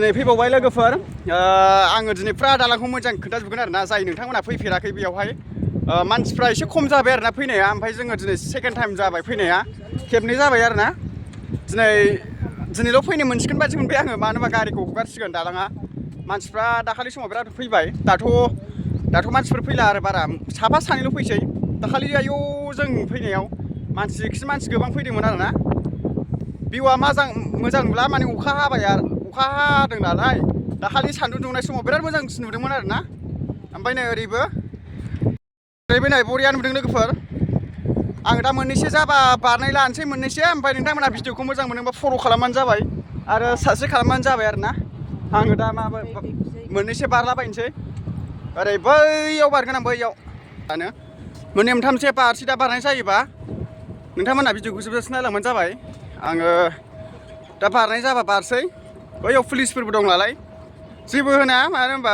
दिनै फैबावबाय लोगोफोर आङो दिनै फुरा दालांखौ मोजां खोन्थाजोबगोन आरोना जाय नोंथांमोना फैफेराखै बेयावहाय मानसिफ्रा एसे खम जाबाय आरोना फैनाया ओमफ्राय जोङो दिनै सेकेन्ड टाइम जाबाय फैनाया खेबनै जाबाय आरोना दिनैल' फैनो मोनसिगोन बादि मोनबाय आङो मानो होनबा गारिखौ हगारसिगोन दालाङा मानसिफ्रा दाखालि समाव बिराद फैबाय दाथ' मानसिफोर फैला आरो बारा साफा सानैल' फैसै दाखालि आयौ जों फैनायाव मानसि गोबां फैदोंमोन आरोना भिउआ मोजां नुला माने अखा हादों नालाय दाखालि सान्दुं दुंनाय समाव बिराद मोजां नुदोंमोन आरोना ओमफ्राय नै ओरैबो नै बरिया नुदों लोगोफोर आं दा मोननैसो जाबा बारनाय लानोसै मोननैसो ओमफ्राय नोंथांमोना भिडिअखौ मोजां मोनोबा फल' खालामबानो जाबाय आरो साबस्क्राइब खालामबानो जाबाय आरोना आङो दा मोननैसो बारलाबायनोसै ओरै बैयाव बारगोन आं बैयाव दानो मोननै मोनथामसो बारसै दा बारनाय जायोबा नोंथांमोना भिडिअखौ जोबजासिम नायलांबानो जाबाय आङो दा बारनाय जाबा बारसै बैयाव पुलिसफोरबो दं नालाय जेबो होना मानो होनबा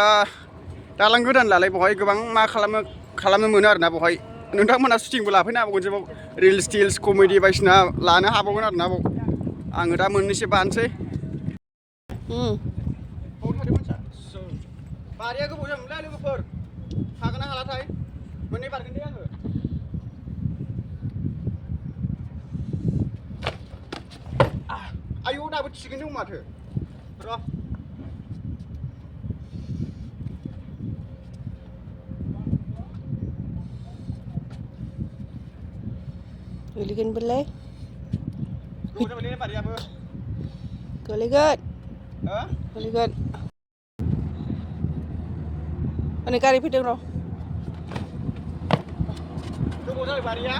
दालां गोदान नालाय बेवहाय गोबां मा खालामनो मोनो आरोना बेवहाय नोंथांमोना शुटिंबो लाफैनो हाबावगोन जेबाव रिल्स टिल्स कमेडि बायदिसिना लानो हाबावगोन आरोना बाव आङो दा मोननैसो बारनोसै बारिया गोबाव जागोनलै लोगोफोर हागोन ना हालाथाय मोननै बारगोन दे आङो आयौ दाबो थिगैनो दं माथो र' गोलैगोन बोलाय गोबाव जाबायलै बारियाबो गोलैगोन माने गारि फैदों र' गोबाव जाबाय बारिया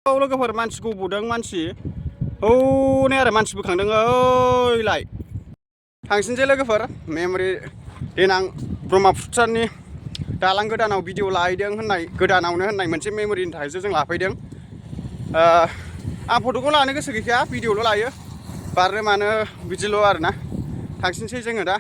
लोगोफोर मानसि गब'दों मानसि हौनै आरो मानसि बोखांदों ओइलाय थांसिनसै लोगोफोर मेम'रि देनां ब्रह्मपुत्रनि दालां गोदानाव भिडिअ लाहैदों गोदानावनो होननाय मोनसे मेम'रिनि थाखायसो जों लाफैदों आं फट'खौ लानो गोसो गैखाया भिडिअल' लायो बारनो मानो बिदिल' आरोना थांसिनसै जोङो दा